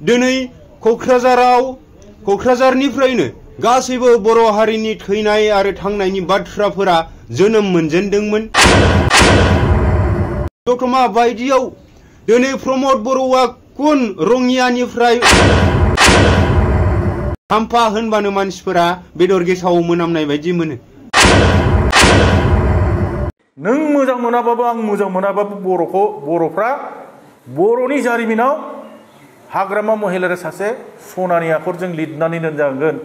दिनै क'क्राझारनिफ्रायनो गासैबो बर' हारिनि थैनाय आरो थांनायनि बाथ्राफोरा जोनोम मोनजेनदोंमोन। दतमा बायदियाव दिनै प्रमद बर'आ कुन रङियानिफ्राय हाम्फा होनबानो मानसिफोरा बेदर गेसाव मोनामनाय बायदि मोनो। नों मोजां मोनाबाबो आं मोजां मोनाबाबो बर'फ्रा बर'नि जारिमिनाव हाग्रामा महिलारि सासे सनानि आखरजों लिरनानै दोनजागोन।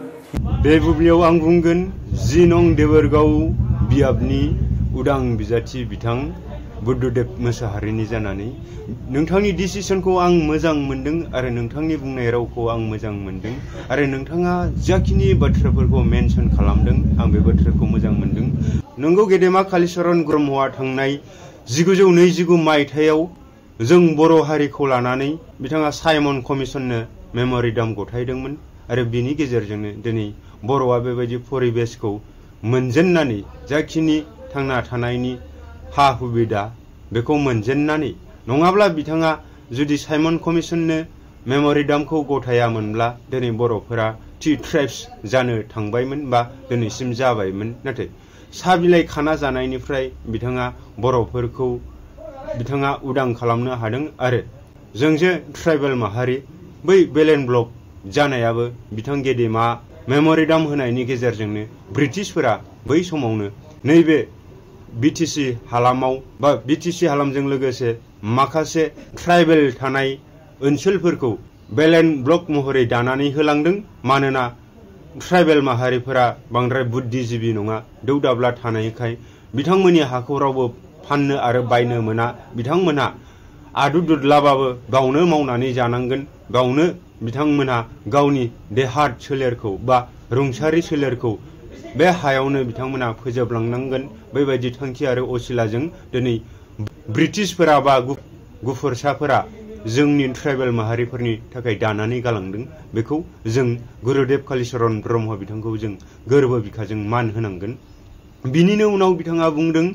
बे बुब्लियाव आं बुंगोन 10 नं देबोरगाव बियाबनि उदां बिजाथि बिथां बुद्धदेब मोसाहारिनि जानानै नोंथांनि डिसिसनखौ आं मोजां मोनदों आरो नोंथांनि बुंनाय रावखौ आं मोजां मोनदों आरो नोंथाङा जाखिनि बाथ्राफोरखौ मेनसन खालामदों आं बे बाथ्राखौ मोजां मोनदों। नंगौ, गेदेमा कालीचरण ब्रह्मआ थांनाय 1929 मायथाइयाव जों बर' हारिखौ लानानै बिथाङा साइमन कमिसननो मेम'रेन्डाम गथायदोंमोन आरो बिनि गेजेरजोंनो दिनै बर'आ बेबायदि परिबेसखौ मोनजेननानै जाखिनि थांना थानायनि हा हुबिदा बेखौ मोनजेननानै, नङाब्ला बिथाङा जुदि साइमन कमिसननो मेम'रेन्डामखौ गथायामोनब्ला दिनै बर'फोरा थि ट्राइब्स जानो थांबायमोन बा दिनैसिम जाबायमोन। नाथाय सा बिलाइ खाना जानायनिफ्राय बिथाङा बर'फोरखौ बिथाङा उदां खालामनो हादों आरो जों जे ट्राइबेल माहारि बै बेलेन ब्लक जानायाबो बिथां गेदेमा मेम'रेन्डाम होनायनि गेजेरजोंनो ब्रिटिशफोरा बै समावनो नैबे बिटिसि हालामाव बा बिटिसि हालामजों लोगोसे माखासे ट्राइबेल थानाय ओनसोलफोरखौ बेलेन ब्लक महरै दानानै होलांदों। मानोना ट्राइबेल माहारिफोरा बांद्राय बुद्धिजीबि नङा, दौदाब्ला थानायखाय बिथांमोननि हाखौ रावबो फाननो आरो बायनो मोना। बिथांमोनहा आदु दुदलाबाबो गावनो मावनानै जानांगोन, गावनो बिथांमोनहा गावनि देहा सोलेरखौ बा रुंसारि सोलेरखौ बे हायावनो बिथांमोनहा फोजोबलांनांगोन। बेबायदि थांखि आरो असिलाजों दिनै ब्रिटिशफोरा बा गुफुरसाफोरा जोंनि ट्राइबेल माहारिफोरनि थाखाय दानानै गालांदों। बेखौ जों गुरुदेब कालीचरण ब्रह्म बिथांखौ जों गोरबो बिखाजों मान होनांगोन। बिनिनो उनाव बिथाङा बुंदों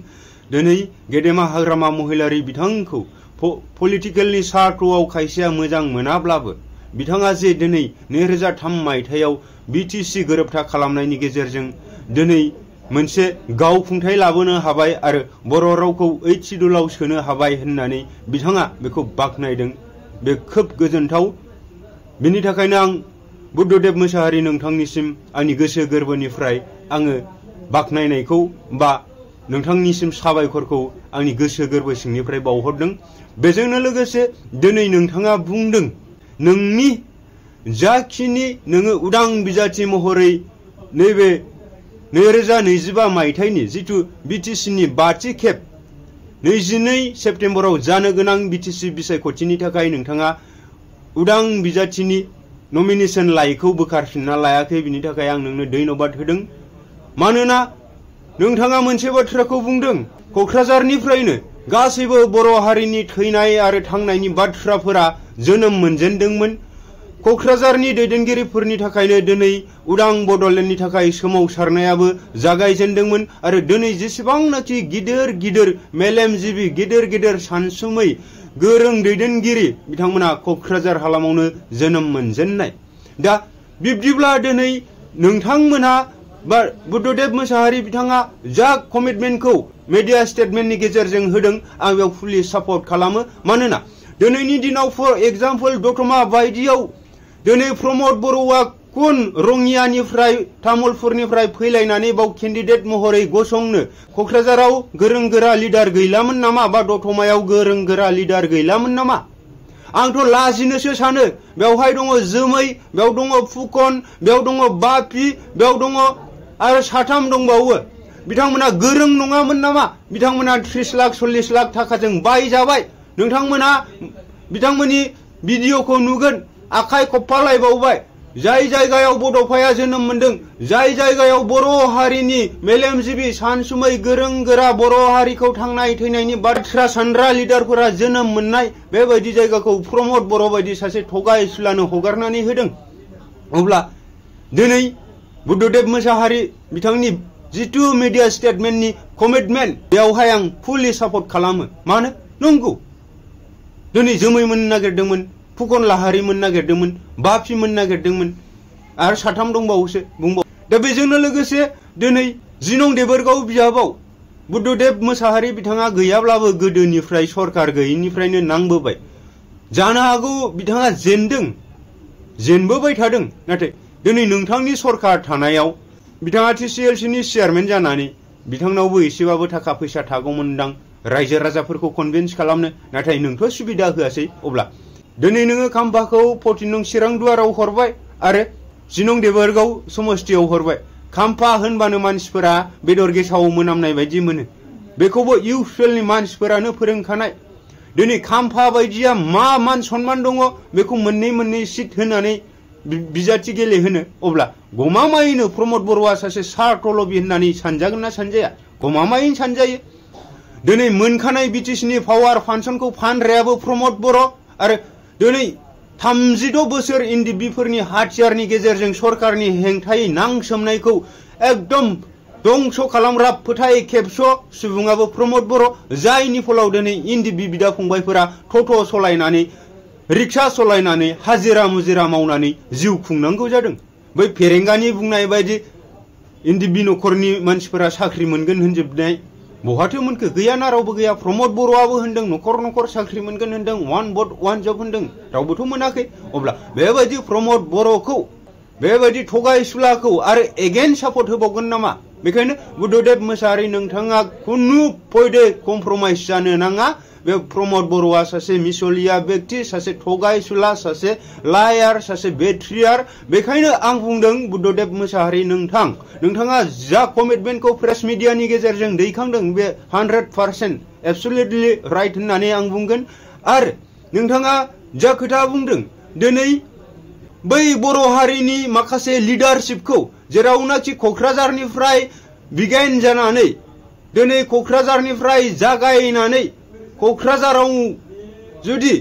दिनै गेदेमा हाग्रामा महिलारि बिथांखौ पलिटिकेलनि सार्थआव खायसेया मोजां मोनाब्लाबो बिथाङा जे दिनै 2003 मायथाइयाव बिटिसि गोरोबथा खालामनायनि गेजेरजों दिनै मोनसे गावखुंथाय लाबोनो हाबाय आरो बर' रावखौ 8 सिडुलाव सोनो हाबाय होननानै बिथाङा बेखौ बाख्नायदों। बे खोब गोजोनथाव। बिनि थाखायनो आं बुद्धदेब मोसाहारि नोंथांनिसिम आंनि गोसो गोरबोनिफ्राय आङो बाख्नायनायखौ बा नोंथांनिसिम साबायखरखौ आंनि गोसो गोरबो सिंनिफ्राय बावहरदों। बेजोंनो लोगोसे दिनै नोंथाङा बुंदों नोंनि जाखिनि नोङो उदां बिजाथि महरै नैबे 2025 मायथाइनि जिथु बिटिसिनि 5थि खेब 22 सेप्तेम्बराव जानो गोनां बिटिसि बिसायख'थिनि थाखाय नोंथाङा उदां बिजाथिनि नमिनेशन लाइखौ बोखारफिनना लायाखै। बिनि थाखाय आं नोंनो धन्यबाद होदों। मानोना नोंथाङा मोनसे बाथ्राखौ बुंदों, क'क्राझारनिफ्रायनो गासैबो बर' हारिनि थैनाय आरो थांनायनि बाथ्राफोरा जोनोम मोनजेनदोंमोन। क'क्राझारनि दैदेनगिरिफोरनि थाखायनो दिनै उदां बड'लेण्डनि थाखाय सोमावसारनायाबो जागायजेनदोंमोन आरो दिनै जेसेबांनाखि गिदिर गिदिर मेलेमजिबि गिदिर सानसुमै गोरों दैदेनगिरि बिथांमोना क'क्राझार हालामावनो जोनोम मोनजेननाय। दा बिब्दिब्ला दिनै नोंथांमोनहा बा बुद्धदेब मोसाहारि बिथाङा जा कमिटमेन्टखौ मिडिया स्टेटमेन्टनि गेजेरजों होदों आं बेयाव फुलि सापर्ट खालामो। मानोना दिनैनि दिनाव फर एग्जाम्पल दतमा बायदियाव दिनै प्रमद बर'आ कुन रङियानिफ्राय तामुलपुरनिफ्राय फैलायनानै बाव केन्डिडेट महरै गसंनो क'क्राझाराव गोरों गोरा लिडार गैलामोन नामा बा दतमायाव गोरों गोरा लिडार गैलामोन नामा? आंथ' लाजिनोसो सानो। बेवहाय दङ जोमै, बेयाव दङ फुकन, बेयाव दङ बापि, बेयाव दङ आरो 7 दंबावो। बिथांमोना गोरों नङामोन नामा? बिथांमोना 30 लाख 40 लाख थाखाजों बायजाबाय। नोंथांमोना बिथांमोननि भिडिअखौ नुगोन, आखाइ खप्पालायबावबाय। जाय जायगायाव बड'फाया जोनोम मोनदों, जाय जायगायाव बर' हारिनि मेलेमजिबि सानसुमै गोरों गोरा बर' हारिखौ थांनाय थैनायनि बाथ्रा सानग्रा लिडारफोरा जोनोम मोननाय, बेबायदि जायगाखौ प्रमद बर' बायदि सासे थगायसुलानो हगारनानै होदों। अब्ला दिनै बुद्धदेब मोसाहारि बिथांनि जितु मिडिया स्टेटमेन्टनि कमिटमेन्ट बेयावहाय आं फुलि सापर्ट खालामो। मानो? नंगौ दिनै जोमै मोननो नागिरदोंमोन, फुकन लाहारि मोन नागिरदोंमोन, बापि मोन नागिरदोंमोन आरो साथाम दंबावोसो बुंबाव। दा बेजोंनो लोगोसे दिनै 10 नं देबोरगाव बिजाबाव बुद्धदेब मोसाहारि बिथाङा गैयाब्लाबो गोदोनिफ्राय सरकार गैयिनिफ्रायनो नांबोबाय। जानो हागौ बिथाङा जेनबोबाय थादों, नाथाय दिनै नोंथांनि सरकार थानायाव बिथाङा TCLC नि चेयारमेन जानानै बिथांनावबो एसेबाबो थाखा फैसा थागौमोनदां रायजो राजाफोरखौ कनभिन्स खालामनो, नाथाय नोंथ' सुबिदा होआसै। अब्ला दिनै नोङो खाम्फाखौ 14 नं चिरांदुवाराव हरबाय आरो 10 नं देबोरगाव समस्तियाव हरबाय। खाम्फा होनबानो मानसिफोरा बेदर गेसाव मोनामनाय बायदि मोनो, बेखौबो इउसुवेलनि मानसिफोरानो फोरोंखानाय। दिनै खाम्फा बायदिया मा मान सन्मान दङ बेखौ मोननै सिट होनानै बिजाथि गेलेहोनो, अब्ला गमामायैनो प्रमद बर'आ सासे सार्थलबि होननानै सानजागोन ना सानजाया? गमामायैनो सानजायो। दिनै मोनखानाय BTC नि पावार फांसनखौ फानग्रायाबो प्रमद बर' आरो दिनै 36 बोसोर NDP फोरनि हाथियारनि गेजेरजों सरकारनि हेंथायै नांसोमनायखौ एकदम दंस खालामग्रा फोथाय खेबस' सुबुङाबो प्रमद बर', जायनि फलाव दिनै NDP बिदा फंबायफोरा ट'ट' सलायनानै रिक्सा सलायनानै हाजिरा मुजिरा मावनानै जिउ खुंनांगौ जादों। बै फेरेंगानि बुंनाय बायदि NDP न'खरनि मानसिफोरा साख्रि मोनगोन होनजोबनाय बहाथो मोनखो? गैयाना, रावबो गैया। प्रमद बर'आबो होनदों न'खर साख्रि मोनगोन होनदों, 1 भट 1 जब होनदों, रावबोथ' मोनाखै। अब्ला बेबायदि प्रमद बर'खौ, बेबायदि थगायसुलाखौ आरो एगेन सापर्ट होबावगोन नामा? बेखायनो बुद्धदेब मोसाहारि नोंथाङा खुनु पयदे कमप्रमाइज जानो नाङा। बे प्रमद बर'आ सासे मिसलिया व्यक्ति, सासे थगायसुला, सासे लायार, सासे बेट्रियार। बेखायनो आं बुंदों बुद्धदेब मोसाहारि नोंथाङा जा कमिटमेन्टखौ प्रेस मिडियानि गेजेरजों दैखांदों बे 100% एब्सुलिटलि राइट होननानै आं बुंगोन। आरो नोंथाङा जा खोथा बुंदों दिनै बै बर' हारिनि माखासे लिडारशिपखौ, जेरावनाखि क'क्राझारनिफ्राय बिगिन जानानै दिनै क'क्राझारनिफ्राय जागायनानै क'क्राझाराव जुदि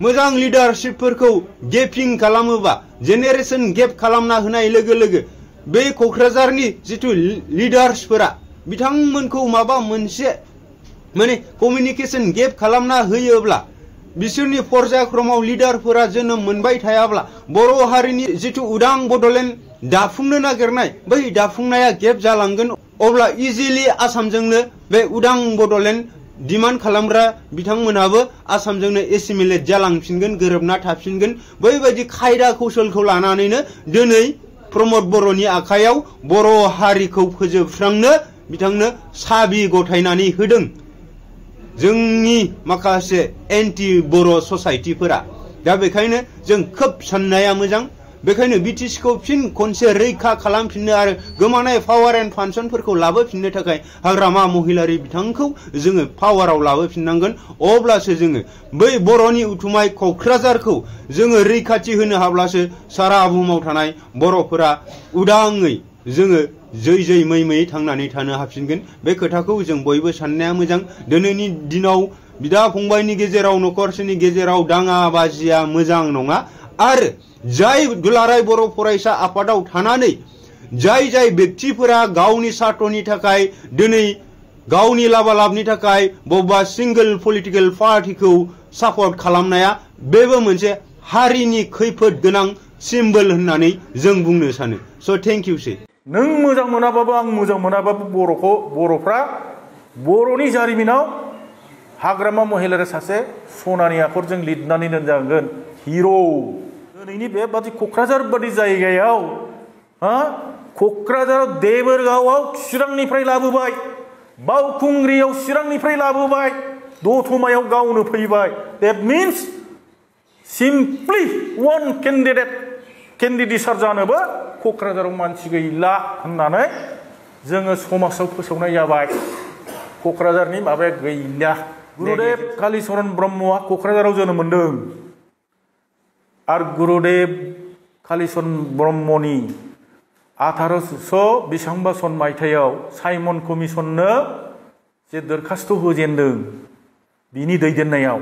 मोजां लिडारशिपफोरखौ गेपिं खालामोबा, जेनेरेशन गेप खालामना होनाय लोगो लोगो बे क'क्राझारनि जिथु लिडार्सफोरा बिथांमोनखौ माबा मोनसे कमिउनिकेशन गेप खालामना होयोब्ला, बिसोरनि पर्यायक्रमाव लिडारफोरा जोनोम मोनबाय थायाब्ला बर' हारिनि जिथु उदां बड'लेण्ड दाफुंनो नागिरनाय बै दाफुंनाया गेप जालांगोन। अब्ला इजिलि आसामजोंनो बे उदां बड'लेण्ड डिमान्ड खालामग्रा बिथांमोनाबो आसामजोंनो एसिमिलेट जालांफिनगोन, गोरोबना थाफिनगोन। बैबायदि खायदा कौशलखौ लानानैनो दिनै प्रमद बर'नि आखायाव बर' हारिखौ फोजोबस्रांनो बिथांनो साबि गथायनानै होदों जोंनि माखासे एन्टि बर' ससाइटिफोरा। दा बेखायनो जों खोब साननाया मोजां। बेखायनो BTC-खौ फिन खनसे रैखा खालामफिननो आरो गोमानाय पावार एन्ड फांसनफोरखौ लाबोफिननो थाखाय हाग्रामा महिलारि बिथांखौ जोङो पावाराव लाबोफिननांगोन। अब्लासो जोङो बै बर'नि उथुमाय क'क्राझारखौ जोङो रैखाथि होनो हाब्लासो सारा बुहुमाव थानाय बर'फोरा उदाङै जोङो जै मै थांनानै थानो हाफिनगोन। बे खोथाखौ जों बयबो साननाया मोजां। दिनैनि दिनाव बिदा फंबायनि गेजेराव, न'खरसेनि गेजेराव दाङा बाजिया मोजां नङा। आरो जाय दुलाराय बर' फरायसा आफादाव थानानै जाय व्यक्तिफोरा गावनि सार्थनि थाखाय दिनै गावनि लाबालाबनि थाखाय बबेबा सिंगल पलिटिकेल पार्टिखौ सापर्ट खालामनाया बेबो मोनसे हारिनि खैफोद गोनां सिम्बल होननानै जों बुंनो सानो। स' थेंक इउ से। नों मोजां मोनाबाबो आं मोजां मोनाबाबो बर'फ्रा बर'नि जारिमिनाव हाग्रामा महिलारि सासे सनानि आखरजों लिरनानै दोनजागोन हिर'। दिनैनि बेबादि क'क्राझार बादि जायगायाव, क'क्राझाराव देबोरगावआव चिरांनिफ्राय लाबोबाय, बावखुंग्रियाव चिरांनिफ्राय लाबोबाय, दतमायाव गावनो फैबाय। That means simply one candidate जानोबो क'क्राझाराव मानसि गैला होननानै जोङो समाजाव फोसावनाय जाबाय। क'क्राझारनि माबाया गैला। गुरुदेब कालीचरण ब्रह्मआ क'क्राझाराव जोनोम मोन्दों आरो गुरुदेब कालीचरण ब्रह्मनि 1800 बेसेबांबा सन मायथाइयाव साइमन कमिसननो जे दरखास्त होजेनदों, बिनि दैदेननायाव,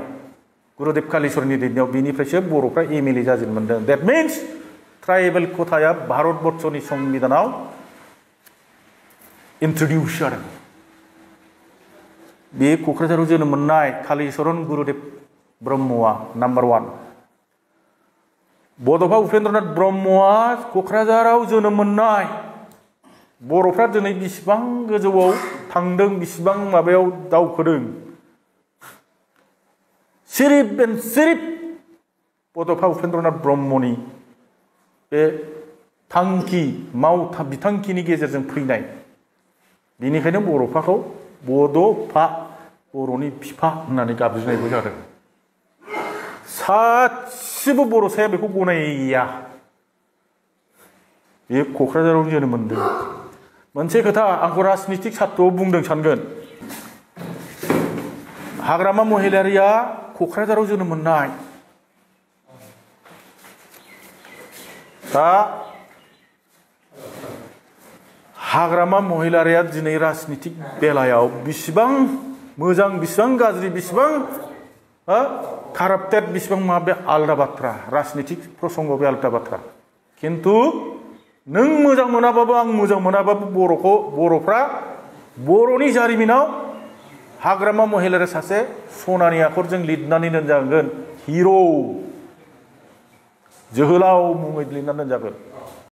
गुरुदेब कालीचरणनि दैदेननायाव, बिनिफ्रायसो बर'फ्रा MLA जाजेन मोन्दों। दैट मिन्स ट्राइबेल खथाया भारतबर्षनि संबिधानाव इन्ट्रडिउस जादों। बे क'क्राझाराव जोनोम मोननाय कालीचरण गुरुदेब ब्रह्मआ नाम्बार 1। बड'फा उपेन्द्रनाथ ब्रह्मआ क'क्राझाराव जोनोम मोननाय बर'फ्रा दिनै बिसिबां गोजौआव थांदों बिसिबां माबायाव दावखोदों सिरिफ एन्ड सिरिफ बड'फा उपेन्द्रनाथ ब्रह्मनि बे थांखि बिथांखिनि गेजेरजों फैनाय बेनिखायनो बर'फाखौ बड'फा बर'नि बिफा होननानै गाबज्रिनायबो जादों सासेबो बर'साया बेखौ गनाया बे क'क्राझाराव जोनोम मोनदों मोनसे खोथा आंखौ राजनितिक सात्रआव बुंदों सानगोन हाग्रामा महिलारिया क'क्राझाराव जोनोम मोननाय दा हाग्रामा महिलारिया दिनै राजनितिक बेलायाव बिसिबां मोजां बिसिबां गाज्रि बिसिबां काराप्टेड बिसिबां मा बे आलादा बाथ्रा राजनितिक प्रसंग बे आलादा बाथ्रा किन्तु नों मोजां मोनाबाबो आं मोजां मोनाबाबो बर'फ्रा बर'नि जारिमिनाव हाग्रामा महिलारिया सासे सनानि आखरजों लिरनानै दोनजागोन हिर' जोहोलाव मुङै लिरनानै दोनजागोन